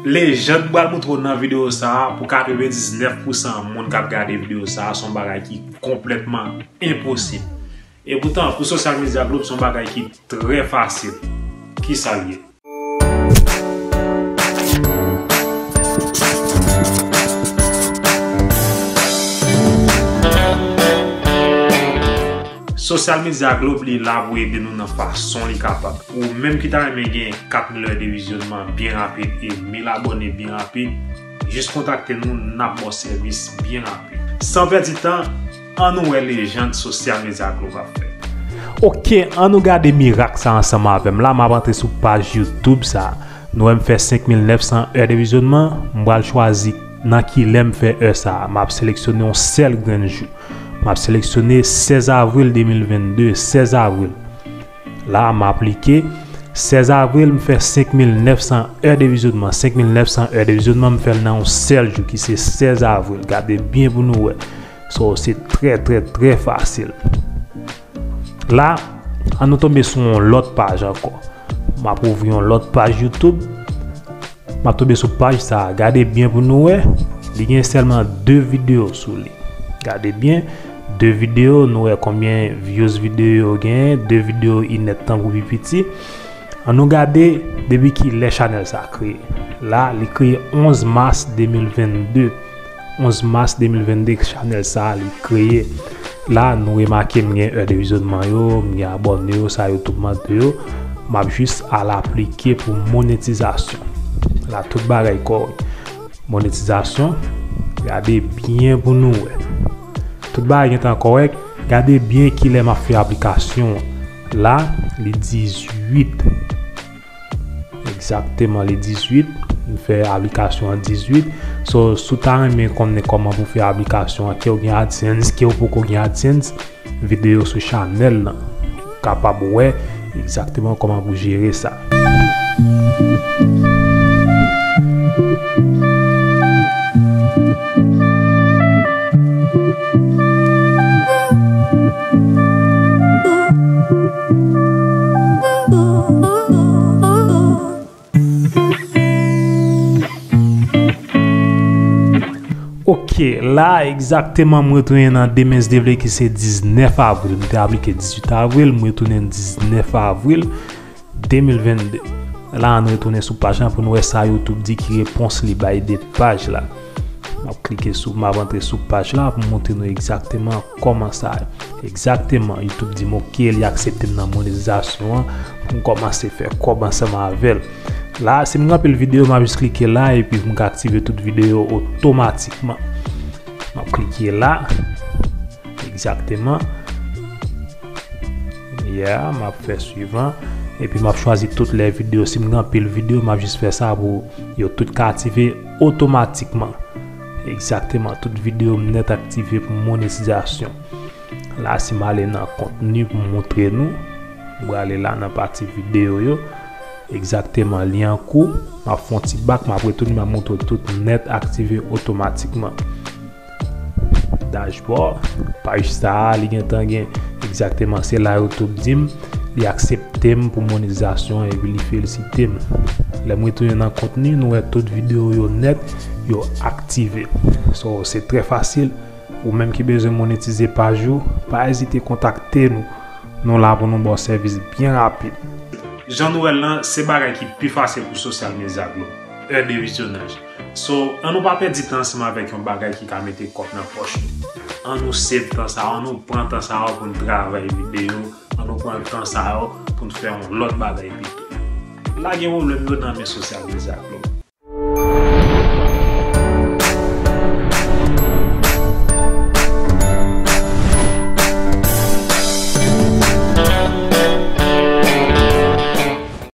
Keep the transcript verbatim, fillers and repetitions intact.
Lejann m pral montre w nan videyo sa a, pou katrevendiznèf pousan moun k ap gade videyo sa a, se yon bagay ki konplètman enposib. Epoutan, pou Social Media Globe, se yon bagay ki trè fasil. Kisa l ye? Social Media Globe, li la pou ede nou nan fason li kapab. Ou menm ki ta renmen gen kat mil è de vizyònman byen rapid e mil abòne byen rapid, jis kontakte nou, n ap ba w sèvis byen rapid. San pèdi tan, ann nou wè lejann Social Media Globe ap fè. Ok, ann nou gade mirak sa ansanm avè m. La, m ap antre sou paj YouTube sa. Nou wè m fè senk mil nèf san è de vizyònman, m pral chwazi nan ki lè m fè è sa. M ap seleksyone yon sèl grenn jou. M ap seleksyone sèz avril de mil vennde, sèz avril. La, m aplike. Sèz avril, m fè senk mil nèf san è de vizyònman. Senk mil nèf san è de vizyònman, m fè l nan yon sèl jou ki se sèz avril. Gade byen pou nou wè. So, se trè, trè, trè fasil. La, ann nou tonbe sou yon lòt paj ankò. M ap ouvri yon lòt paj YouTube. M ap tonbe sou paj sa a. Gade byen pou nou wè. Li gen sèlman de videyo sou li. Gade byen. De videyo, nou wè konbyen views videyo yo genyen. De videyo inèdtan pou pi piti. Ann nou gade depi ki lè chanèl sa a kreye. La, li kreye onz mas de mil vennde. Onz mas de mil vennde, chanèl sa a, li kreye. La, nou remake m gen è de vizyònman yo, m gen abòne yo, sa YouTube mande yo. M ap jis al aplike pou monetizasyon. La, tout bagay kòrèk. Monetizasyon, gade byen pou nou wè. Tout bagay gentan kòrèk. Gade byen kilè m ap fè aplikasyon an. La, li dizuit. Egzakteman, li dizuit. M fè aplikasyon an dizuit. So, si w ta renmen konnen kòman pou fè aplikasyon an, ke w gen AdSense, ke w poko gen AdSense, videyo sou chanèl lan. Ou kapab wè egzakteman kòman pou jere sa. Ok, la egzakteman m retounen nan demen s de vle ki se diznèf avril. M te aplike dizuit avril, m retounen diznèf avril de mil vennde. La, ann retounen sou paj la pou n wè sa YouTube di ki repons li bay de paj la. M ap klike sou, m ap antre sou paj la pou montre nou egzakteman kòman sa ye. Egzakteman, YouTube di m ok, li aksepte m nan monetizasyon an pou m kòmanse fè kòb ansanm avè l. La, si m gen anpil videyo, m ap jis klike la epi pou m ka aktive tout videyo otomatikman. M ap klike la. Egzakteman. Yeah, m ap fè swivan. Epi m ap chwazi tout lè videyo. Si m gen anpil videyo, m ap jis fè sa pou yo tout ka aktive otomatikman. Egzakteman, tout videyo m nèt aktive pou monetizasyon. La, si m ale nan kontni pou m montre nou, m prale la nan pati videyo yo. Egzakteman, li an kou. M ap fè yon ti bak, m ap retounen, m ap montre tout nèt aktive otomatikman. Dashboard, paj sa a, li gentan gen egzakteman, se la YouTube di m, li aksepte m pou monetizasyon epi li felisite m. Lè m retounen nan kontni, nou wè tout videyo yo nèt, yo aktive. So, se trè fasil. Ou menm ki bezwen monetize paj ou, pa ezite kontakte nou. Nou la pou nou ba w sèvis byen rapid. Jan nou wè l lan, se bagay ki pi fasil pou Social Media Globe. È de vizyonaj. So, ann nou pa pèdi tan ansanm avèk yon bagay ki ka mete kòb nan pòch nou. Ann nou save tan sa yo, ann nou pran tan sa yo pou n travay videyo, ann nou pran tan sa yo pou n fè yon lòt bagay pito. Lage pwoblèm yo nan men Social Media Globe.